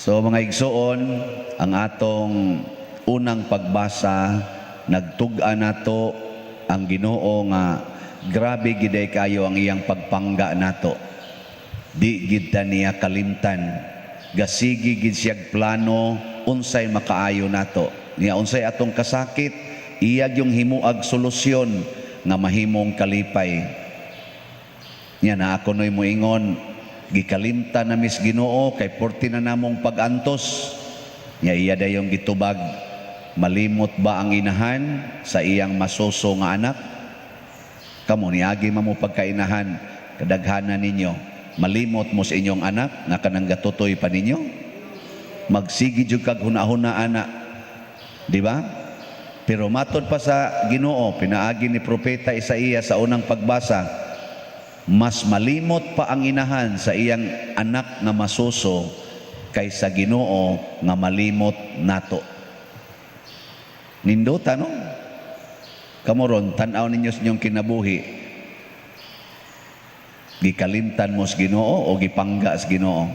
So mga igsoon, ang atong unang pagbasa, nagtug-an nato ang Ginoo nga grabe gid kayo ang iyang pagpangga nato. Di gid ta niya kalimtan. Gasigi gid siyag plano unsay makaayo nato. Niya unsay atong kasakit, iya yung himuag solusyon nga mahimong kalipay. Nya na ako no'y moingon, gikalimtan na mis Ginoo kay porti na namong pag-antos. Nya iya dayong gitubag, malimot ba ang inahan sa iyang masuso nga anak? Kamo niagi man mo pagkainahan, kadaghanan ninyo, malimot mo sa inyong anak nga kanang gatutoy pa ninyo? Magsigi jud kag huna-huna ana. Di ba? Pero matod pa sa Ginoo, pinaagi ni Propeta Isaías sa unang pagbasa, mas malimot pa ang inahan sa iyang anak nga masuso kaysa Ginoo nga malimot nato. Nindota, no? Kamo ron, tan-aw ninyo sa inyong kinabuhi. Gikalimtan mo sa Ginoo o gipangga sa Ginoo?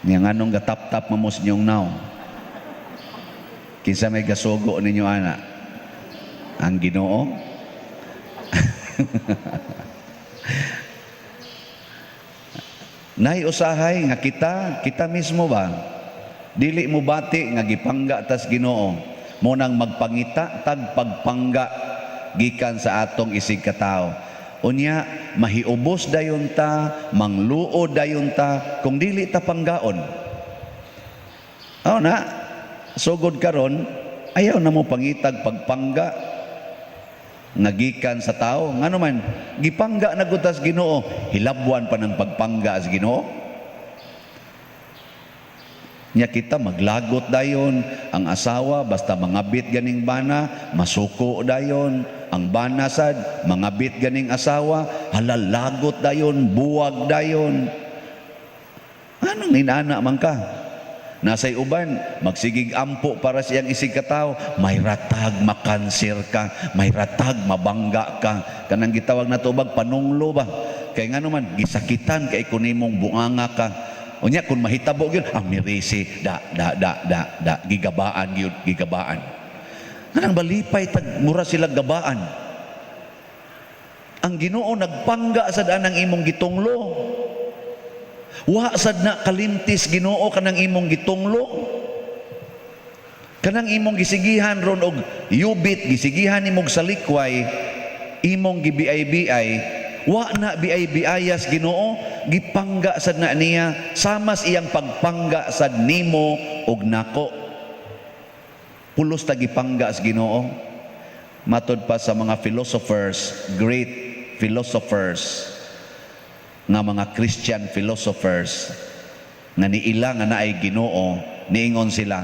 Nya nganong gatap-tap mo sa inyong naw? Kinsa may gasugo ninyo ana? Ang Ginoo? Nay usahay nga kita mismo ba dili mo bati nga gipangga tas Ginoo mo nang magpangita tag pagpangga gikan sa atong isig katawo. Unya mahiubos dayon ta, mangluod dayon ta kung dili ta panggaon. Aw na, sugod karon ayaw na mo pangitag pagpangga nga gikan sa tao. Ngano man gipangga na gud tas Ginoo, hilabwan pa ng pagpangga sa Ginoo. Nya kita maglagot dayon ang asawa basta mangabit ganing bana, masuko dayon ang bana sad mangabit ganing asawa, halalagot dayon, buwag dayon. Anong inana man ka? Nasay uban, magsigig ampo para siyang isig katawo, may ratag makanser ka, may ratag mabangga ka. Kanang gitawag na tubag panunglo ba? Kay ngano man gisakitan kay kunimong bunganga ka. Unya kung mahitabo gyud, ang mirisi da da da da da gigabaan gyud, gigabaan. Nganang balipay tag mura sila gabaan. Ang Ginoo nagpangga sa daan ang imong gitunglo. Wa sad na kalimtis Ginoo kanang imong gitunglo. Kanang imong gisigihan ron og yubit, gisigihan nimog salikway, imong gibiay-biay, wa na biay-biayas Ginoo, gipangga sad na niya samas iyang pagpangga sad nimo og nako. Pulos ta gipangga sa Ginoo. Matod pa sa mga philosophers, great philosophers, nga mga Christian philosophers nga niila nga naay Ginoo, niingon sila,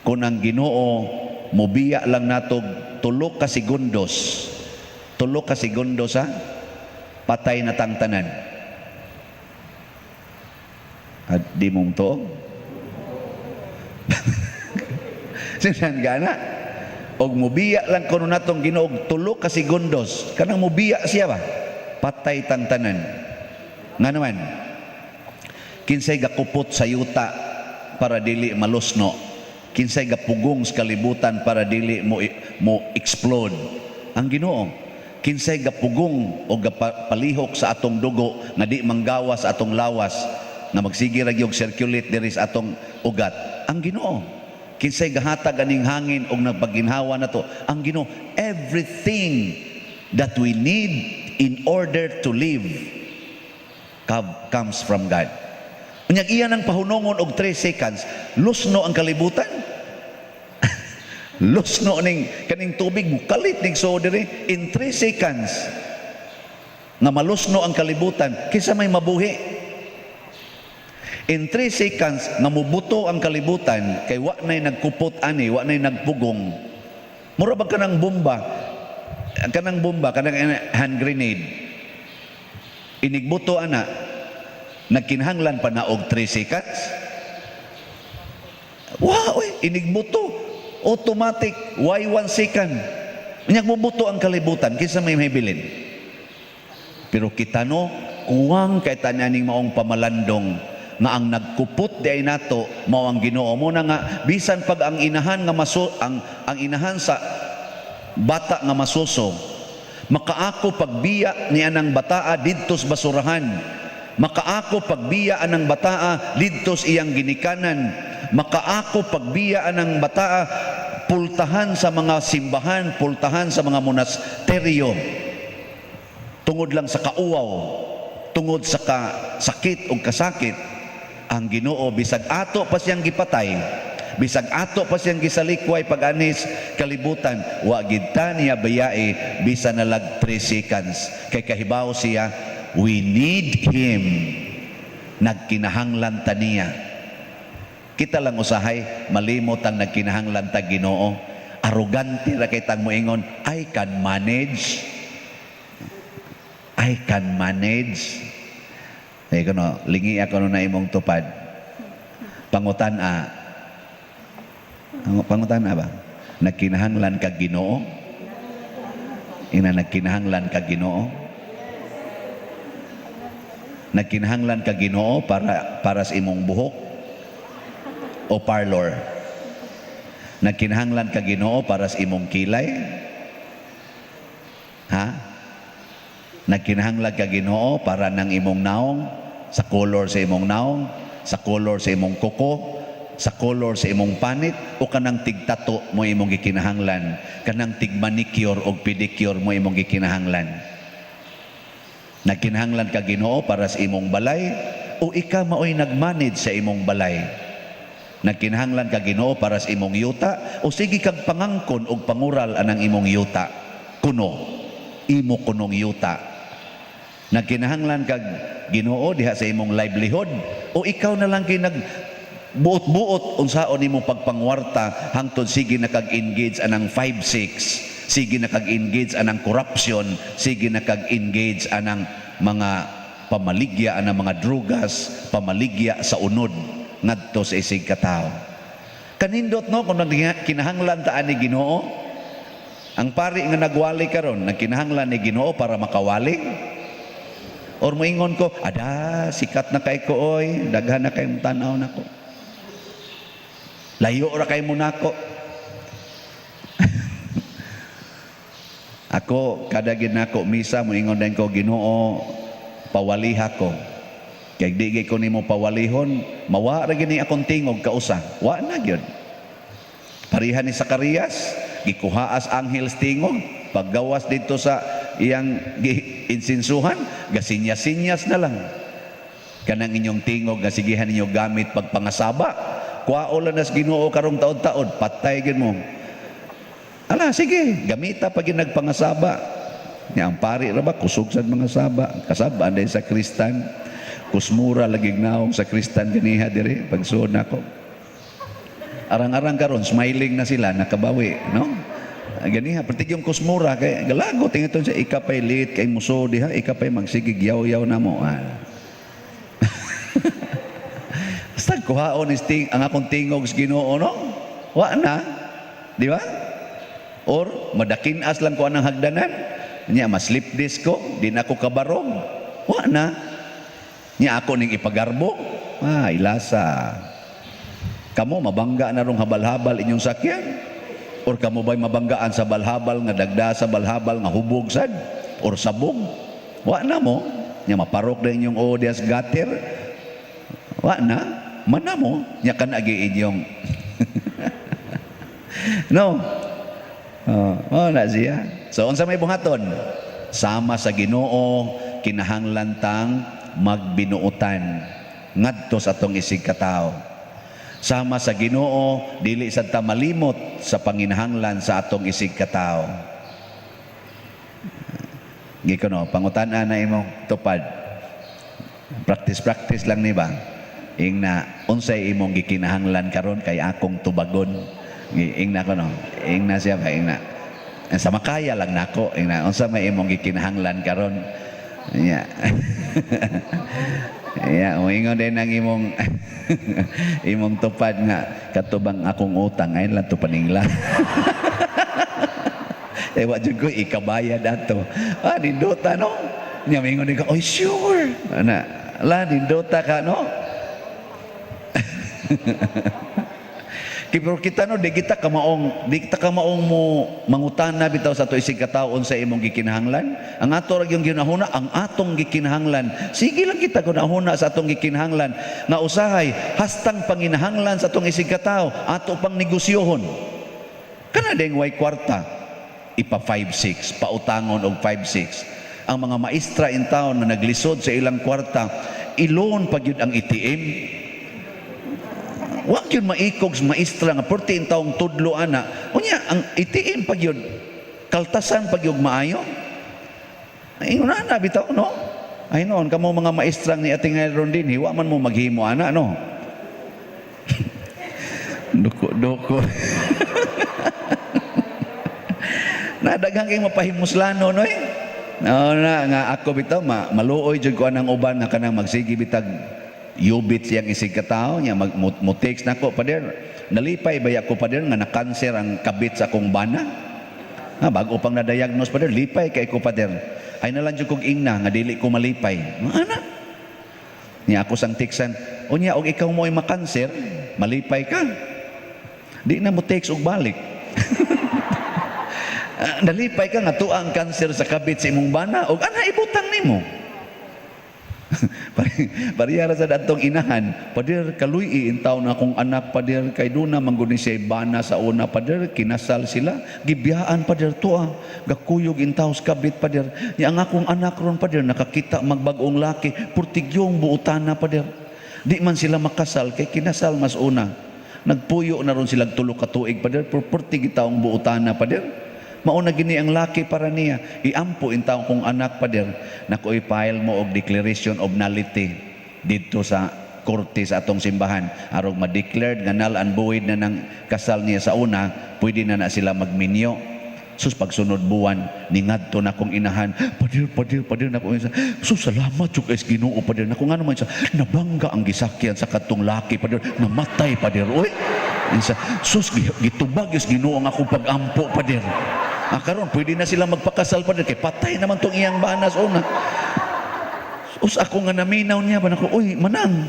kung ang Ginoo mobiya lang natog 3 ka segundos, 3 ka segundos ha, patay na tang tanan. At di mong tuog. Sinan gana. Og mobiya lang kuno natong Ginoo 3 ka segundos, kanang mobiya siya ba? Patay tang tanan. Nga naman, kinsay gakupot sa yuta para dili malusno, kinsay gapugong sa kalibutan para dili mo explode? Ang Ginoo. Kinsay gapugong o gapalihok sa atong dugo nga di manggawas sa atong lawas, nga magsige ra gyud circulate diri sa atong ugat? Ang Ginoo. Kinsay gahatag aning hangin og nagpaginhawa nato? Ang Ginoo. Everything that we need in order to live comes from God. Unyag iya nang pahunongon og 3 seconds, lusno ang kalibutan. Lusno ning kaning tubig mukalit ning so diri in 3 seconds nga malusno ang kalibutan, kinsa may mabuhi? In 3 seconds nga mubuto ang kalibutan kay wa nay nagkupot ani, wa nay nagpugong. Mura ba kanang bomba? Kanang bomba, kanang hand grenade. Inigbuto ana, nagkinahanglan pa na og 3 seconds? Wow, oy, inigbuto. Automatic, why 1 second? Unyag mubuto ang kalibutan, kinsa may mahibilin? Pero kita no, Kuwang kay tananing maong pamalandong nga ang nagkupot di ay nato mao ang Ginoo mo na nga bisan pag ang inahan nga maso ang inahan sa bata nga masuso, makaako pagbiya ni anang bataa didto sa basurahan, makaako pagbiya anang bataa didto sa iyang ginikanan, makaako pagbiya anang bataa pultahan sa mga simbahan, pultahan sa mga monasteryo, tungod lang sa kauwaw, tungod sa kasakit o kasakit, ang Ginoo, bisag ato pa siyang gipatay, bisag ato pa siyang gisalikway pag-anis kalibutan, wa gid ta niya bayae bisan na lag 3 seconds, kay kahibaw siya we need him. Nagkinahanglan ta niya. Kita lang usahay malimot ang nagkinahanglan ta Ginoo. Arugante ra kay tang moingon, "I can manage, I can manage." Eh kuno, lingi ako no na imong tupad. Pangutan-a. Ang pangutan-a ba? Nagkinahanglan kag Ginoo? Ina, nagkinahanglan kag Ginoo? Nagkinahanglan kag Ginoo para sa imong buhok o parlor? Nagkinahanglan kag Ginoo para sa imong kilay? Ha? Nagkinahanglan ka Ginoo para nang imong naong, sa color sa imong naong, sa color sa imong kuko, sa color sa imong panit, o kanang tigtato mo imong gikinahanglan, kanang tig manicure og pedicure mo imong gikinahanglan? Nagkinahanglan ka Ginoo para sa imong balay o ika maoy nagmanage sa imong balay? Nagkinahanglan ka Ginoo para sa imong yuta o sige kag pangangkon og pangural anang imong yuta? Kuno imo kunong yuta. Nagkinahanglan kag Ginoo diha sa imong livelihood o ikaw na lang kay nag buot-buot unsaon nimo pagpangwarta hangtod sige na kag-engage anang 5-6, sige na kag-engage anang corruption, sige na kag-engage anang mga pamaligya anang mga drugas, pamaligya sa unod ngadto sa isig katawo? Kanindot, no, kung kinahanglan ta ani Ginoo. Ang pari nga nagwali karon, nagkinahanglan ni Ginoo para makawali? Or moingon ko, "Ada, sikat na kay ko oy, daghan na kay tanaw nako. Layo ra kay mo nako." Ako kada gid nako misa, moingon din ko, "Ginoo, pawaliha ko. Kay di gid ko nimo pawalihon, mawa ra gini akong tingog kausa." Wa na gyud. Pareha ni Zacarias, gikuhaas anghel tingog, paggawas dito sa iyang insinsuhan, gasinyas-sinyas na lang. Kanang inyong tingog nga sigihan ninyo gamit pagpangasaba, kuhao lang nas Ginoo karong taod-taod, patay gid mo. Ala, sige, gamita pag nagpangasaba. Nya ang pari ra ba kusog sad mga saba, kasaba anday sa kristan. Kusmura lagi naong sa kristan ganiha diri pagsuod nako. Arang-arang karon smiling na sila, nakabawi, no? Ah, ganiha pertig yung kusmura kay galago tingiton siya ikapay lit kay muso diha, ikapay magsigig yaw-yaw na mo. Ah. Basta kuhaon is ting ang akong tingog sa Ginoo, no? Wa na. Di ba? Or madakinas lang ko anang hagdanan. Nya ma-slip disc ko, di na ako kabarog. Wa na. Nya ako ning ipagarbo. Ah, ilasa. Kamo mabangga na rong habal-habal inyong sakyan? Or kamo ba'y mabanggaan sa balhabal nga dagda, sa balhabal nga hubog sad or sabog? Wa na mo. Nya maparok na inyong odias gutter. Wa na. Mana mo. Nya kanagi inyong no. Oh, na siya. So unsa may buhaton? Sama sa Ginoo, kinahanglan tang magbinuotan ngadto sa atong isig katawo. Sama sa Ginoo, dili sad ta malimot sa panginahanglan sa atong isig katawo. Gikono, pangutan-a na imong tupad. Practice practice lang ni ba? Ingna, unsay imong gikinahanglan karon kay akong tubagon? Ingna ko, no. Ingna siya ba, ingna. Sa makaya lang nako, ingna, unsa may imong gikinahanglan karon? Nya. Ya, moingon din ang imong tupad nga katubang akong utang ay lang to paningla. Eh, wa jud ko ikabayad ato. Ah, nindota, no. Nya mingon ka, "Oy, sure." Ana, la nindota ka, no? Pero kita, no, di kita kamaong mo mangutana bitaw sa ato isig kataon sa imong gikinahanglan. Ang ato ra yung ginahuna, ang atong gikinahanglan. Sige lang kita gunahuna sa atong gikinahanglan nga usahay hastang panginahanglan sa atong isig katawo, ato pang negosyohon. Kana ding way kwarta, ipa 5-6, pautangon og 5-6. Ang mga maestra in town na naglisod sa ilang kwarta, i-loan pa gyud ang ATM. Wa gyud maikog sa maestra nga perti in taong tudlo ana. Unya ang ATM pa gyud, kaltasan pa gyud maayo. Ingon na bitaw, no? Ay noon kamo mga maestrang ni ating ron din, wa man mo maghimo ana, no? Duko duko. Nadaghang kay mapahimuslano, no eh. No, na nga ako bitaw maluoy jud ko anang uban nga kanang magsige bitag yubit siyang isig katawo niya mag mo text nako, "Pader, nalipay ba ako, pader, nga na-cancer ang kabit sa akong bana? Ha, bago pang na-diagnose, pader, lipay kay ko, pader." Ay nalang jud kog ingna nga dili ko malipay. Ana. Niya ako sang teksan, "Unya og ikaw mo ay makanser, malipay ka?" Di na mo text og balik. Ah, nalipay ka nga tuwa ang kanser sa kabit sa imong bana og ana ibutang nimo. Parehara sa datong inahan, "Pader, kaluy in taon akong anak, pader, kay duna man gud ni siya bana sa una, pader, kinasal sila, gibiyaan, pader, tuwa, gakuyog in taos kabit, pader. Nya ang akong anak ron, pader, nakakita magbag-ong laki, purtigyong buotana, pader. Di man sila makasal kay kinasal mas una. Nagpuyo na ron sila 3 ka tuig, pader, pero perti gitawong buotana, pader. Mauna gini ang laki para niya. Iampo in taong kong anak, pader. Naku, i-file mo og declaration of nullity didto sa korte sa atong simbahan. Arog ma-declared nga null and void na ng kasal niya sa una, pwede na na sila magminyo." Sus, pagsunod buwan, ningadto na kong inahan, "Pader, pader, pader," na ko. "Sus, salamat jud kay Ginoo, pader." Nako, nga naman siya, "Nabangga ang gisakyan sa katong laki, pader, namatay, pader." Uy, isa, sus, gitubag is Ginoo ang akong pag-ampo, pader. Ah, karon pwede na sila magpakasal, pader, kay patay naman tong iyang banas una. Us ako nga naminaw niya ba nako, "Uy, manang,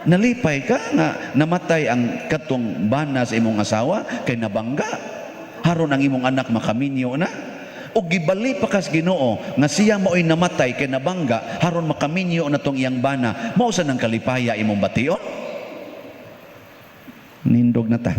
nalipay ka nga namatay ang katong bana sa imong asawa kay nabangga. Haron ang imong anak makaminyo na. O gibali pa kas Ginoo nga siya mao'y namatay kay nabangga, haron makaminyo na tong iyang bana. Mao sa nang kalipaya imong bation?" Nindog na ta.